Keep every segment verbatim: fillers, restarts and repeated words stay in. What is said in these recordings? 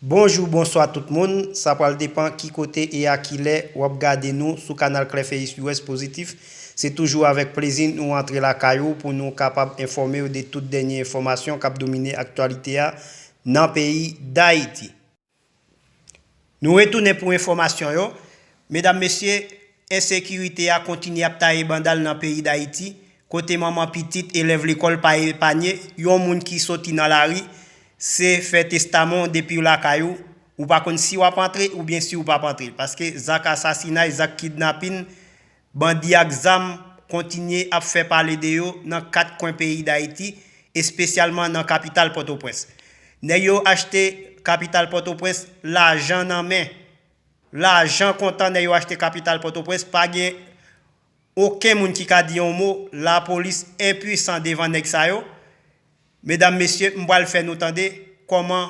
Bonjou, bonswa tout moun. Sa pral depann ki kote e a ki lè w ap gade nou sou kanal Klè Feyis U S Pozitif. Se toujou avèk plezi nou antre lakay ou pou nou kapab enfòme w de tout dènye enfòmasyon k ap domine aktyalite a nan peyi Dayiti. Nou retounen pou enfòmasyon yo. Medam, mesye, ensekirite a kontinye ap taye banda l nan peyi Dayiti, kote manman pitit, elèv lekòl pa epanye, yon moun ki soti nan lari, se fè testaman w depi w lakay ou, ou pa konn si w ap antre oubyen si w p ap antre. Paske zak asasinay, zak kidnapin, bandi ak zam kontinye ap fè pale de yo nan kat kwen peyi Dayiti, espesyalman nan kapital Pòtoprens. Nèg yo achte kapital Pòtoprens lajan nan men. Lajan kontan nèg yo achte kapital Pòtoprens, pa gen okenn moun ki ka di yon mo, lapolis enpwisan devan nèg sa yo. Medam, mesye, m pral fè nou tande kòman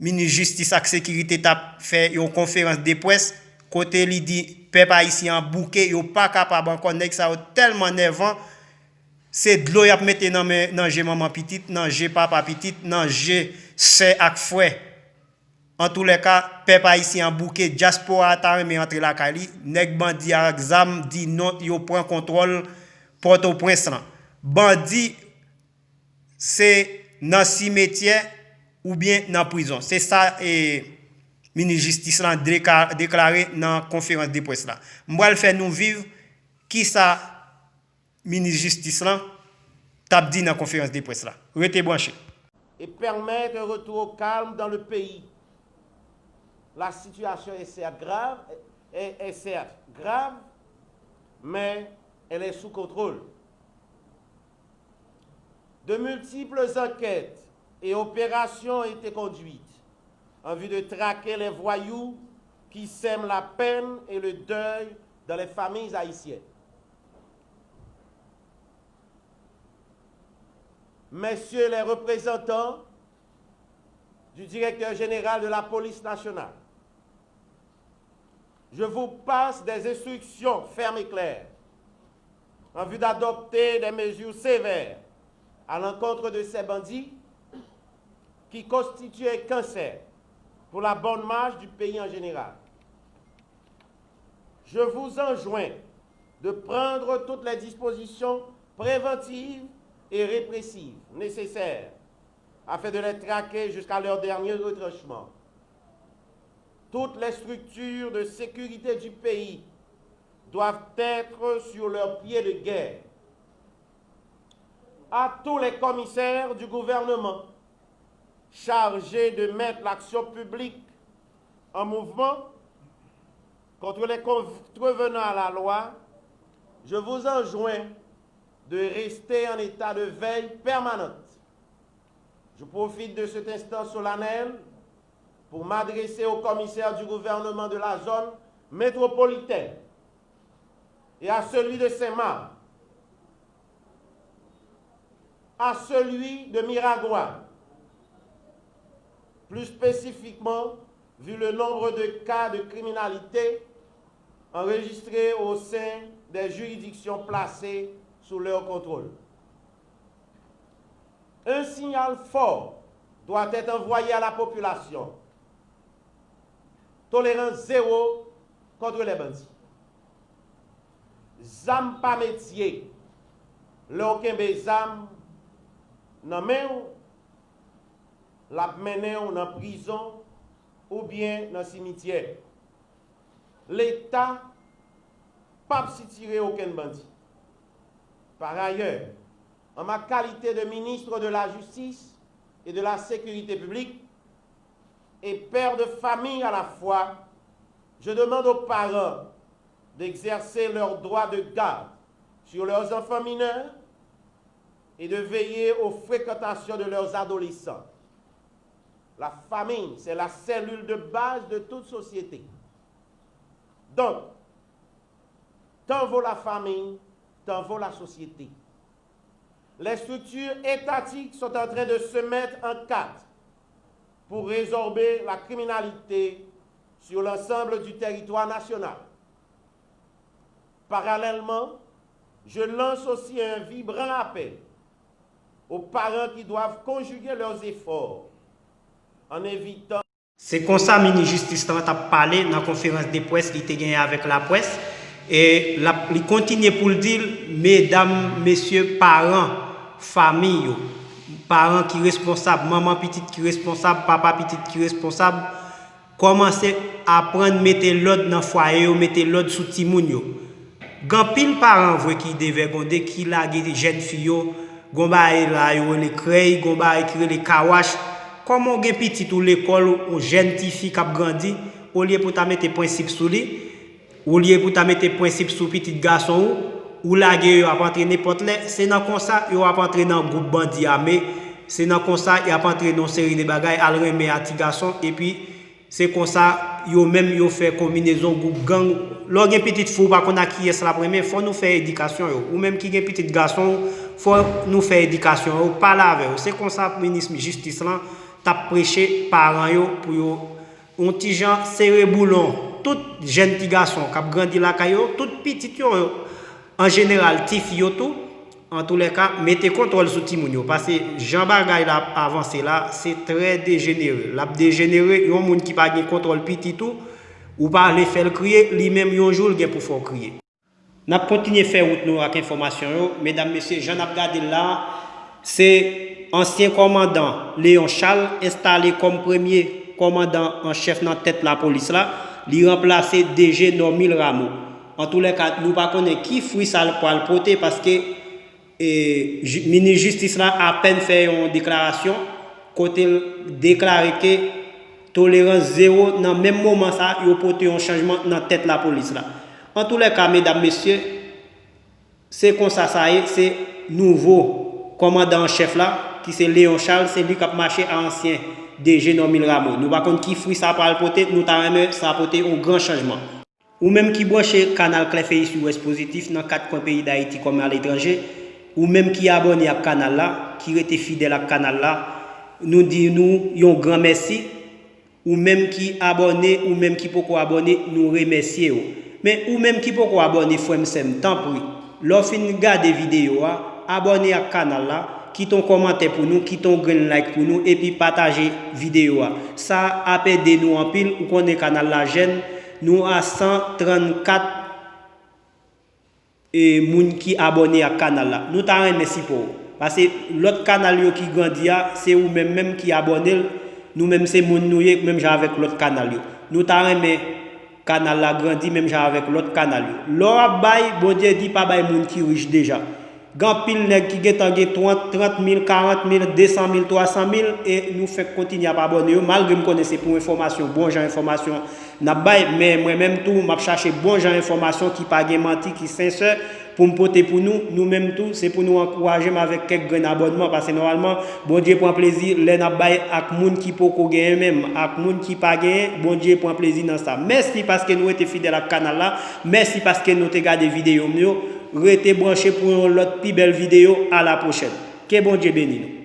minis jistis ak sekirite t ap fè yon konferans de près kote li di pèp ayisyen an bouke, yo pa kapab ankò, nèg sa yo tèlman nèvan, se dlo y ap mete nan men, nan je manman pitit, nan je papa pitit, nan je sè ak frè. Antoulèka, pèp ayisyen an bouke, dyaspora a ta renmen antre lakay li, nèg bandi ak zam di non, yo pran kontwòl Pòtoprens lan. Bandi se nan simetyè oubyen nan prizon. Se sa, e, minis jistis lan deka-, deklare nan konferans de près la. M pral fè nou viv kisa minis jistis lan t ap di nan konferans de près la. Rete branche. Et permettre un retour au calme dans le pays. La situation est certes grave, est, est certes grave, mais elle est sous contrôle. De multiples enquêtes et opérations ont été conduites en vue de traquer les voyous qui sèment la peine et le deuil dans les familles haïtiennes. Messieurs les représentants du directeur général de la police nationale, je vous passe des instructions fermes et claires en vue d'adopter des mesures sévères à l'encontre de ces bandits qui constituent un cancer pour la bonne marche du pays en général. Je vous enjoins de prendre toutes les dispositions préventives et répressives nécessaires afin de les traquer jusqu'à leur dernier retranchement. Toutes les structures de sécurité du pays doivent être sur leurs pieds de guerre. À tous les commissaires du gouvernement chargés de mettre l'action publique en mouvement contre les contrevenants à la loi, je vous enjoins de rester en état de veille permanente. Je profite de cet instant solennel pour m'adresser aux commissaires du gouvernement de la zone métropolitaine et à celui de Saint-Marc, à celui de Miragwàn, plus spécifiquement vu le nombre de cas de criminalité enregistrés au sein des juridictions placées sous leur contrôle. Un signal fort doit être envoyé à la population. Tolérans zéro contre les bandits. Zam pa metye. Lè w kenbe zam nan men w, l ap mennen w nan prizon oubyen nan simityè. Leta p ap sitire okenn bandi. Par ailleurs, en ma qualité de ministre de la Justice et de la Sécurité publique et père de famille à la fois, je demande aux parents d'exercer leur droit de garde sur leurs enfants mineurs et de veiller aux fréquentations de leurs adolescents. La famille, c'est la cellule de base de toute société. Donc, tant vaut la famille, tant vaut la société. Les structures étatiques sont en train de se mettre en quatre pour résorber la criminalité sur l'ensemble du territoire national. Parallèlement, je lance aussi un vibrant appel aux parents qui doivent conjuguer leurs efforts en évitant Se konsa minis jistis lan t ap pale nan konferans de près li te genyen avèk laprès, e l ap, li kontinye pou l di l, medam, mesye, paran, fanmi yo, paran ki responsab, manman pitit ki responsab, papa pitit ki responsab, kòmanse aprann mete lòd nan fwaye yo, mete lòd sou timoun yo. Gen anpil paran vre ki devègonde, ki lage jèn fi yo, gon bagay la yo rele krèy, gon bagay ki rele kawach. Kòman w gen pitit ou lekòl, yon jèn tifi k ap grandi, olye pou w ta mete prensip sou li, olye pou w ta mete prensip sou pitit gason ou, ou lage yo ap antre nenpòt lè, se nan konsa yo ap antre nan gwoup bandi ame, se nan konsa y ap antre nan yon seri de bagay, al renmen a ti gason, epi se konsa yo menm yo fè konbinezon gwoup gang. Lè w gen pitit fi w pa konn a kiyès l ap renmen, fò nou fè edikasyon yo. Ou menm ki gen pitit gason w, fò nou fè edikasyon yo, pale avè yo. Se konsa minis jistis lan t ap preche paran yo pou yo yon ti jan sere boulon tout jèn ti gason k ap grandi lakay yo, tout pitit yo, an jeneral, tifi yo tou, antoulèka, mete kontwòl sou timoun yo, paske jan bagay la ap avanse la, se trè dejenere. L ap dejenere, yon moun ki pa gen kontwòl pitit ou, ou pa vle fè l kriye, li menm yon jou l gen pou fè w kriye. N ap kontinye fè wout nou ak enfòmasyon yo. Medam, mesye, jan n ap gade l la, se ansyen kòmandan Léon Charles, enstale kòm premye kòmandan an chèf nan tèt lapolis la. Li ranplase D G Normil Rameau. Antoulèka, nou pa konnen ki fwi sa pral pote, paske e, minis jistis la apèn fè yon deklarasyon kote l deklare ke tolerans zewo, nan menm moman sa yo pote yon chanjman nan tèt lapolis la. Antoulèka, medam, mesye, se konsa sa ye, se nouvo kòmandan an chèf la, ki se Léon Charles, se li k ap mache a ansyen D G Normil Rameau. Nou pa konn ki fwi sa pral pote, nou ta renmen sa pote yon gran chanjman. Ou menm ki branche kanal Klèfeyis U S Pozitif nan kat kwen peyi Dayiti kòm aletranje, ou menm ki abòne ak kanal la, ki rete fidèl ak kanal la, nou di nou yon gran mèsi. Ou menm ki abòne, ou menm ki poko abòne, nou remèsye w. Men ou menm ki poko abòne, frè m, sè m, tanpri, lè w fin gade videyo a, abòne ak kanal la, kite yon kòmantè pou nou, kite yon grenn like pou nou, epi pataje videyo a. Sa ap ede nou anpil, ou konnen kanal la jèn, nou a san trannkat e, moun ki abòne ak kanal la. Nou ta renmen sipò w. Paske lòt kanal yo ki grandi a, se ou menm menm ki abòne l. Nou menm se moun nou ye, menm jan avèk lòt kanal yo. Nou ta renmen kanal la grandi menm jan avèk lòt kanal yo. Lè w ap bay, Bondye di pa bay moun ki rich deja. Gen anpil nèg ki gentan gen trant, trant mil, karant mil, desan mil, twasan mil, e nou fenk kontinye ap abòne yo, malgre m konnen se pou enfòmasyon, bon jan enfòmasyon n ap bay, men mwen menm tou, m ap chache bon jan enfòmasyon ki pa gen manti, ki sensè, pou m pote pou nou. Nou menm tou, se pou nou ankouraje m avèk kèk grenn abònman, paske nòmalman, Bondye pran plezi lè n ap bay ak moun ki poko genyen menm, ak moun ki pa genyen, Bondye pran plezi nan sa. Mèsi paske nou rete fidèl ak kanal la, mèsi paske nou te gade videyo m yo. Rete branche pou yon lòt pi bèl videyo. A la pwochèn. Ke Bondye beni nou.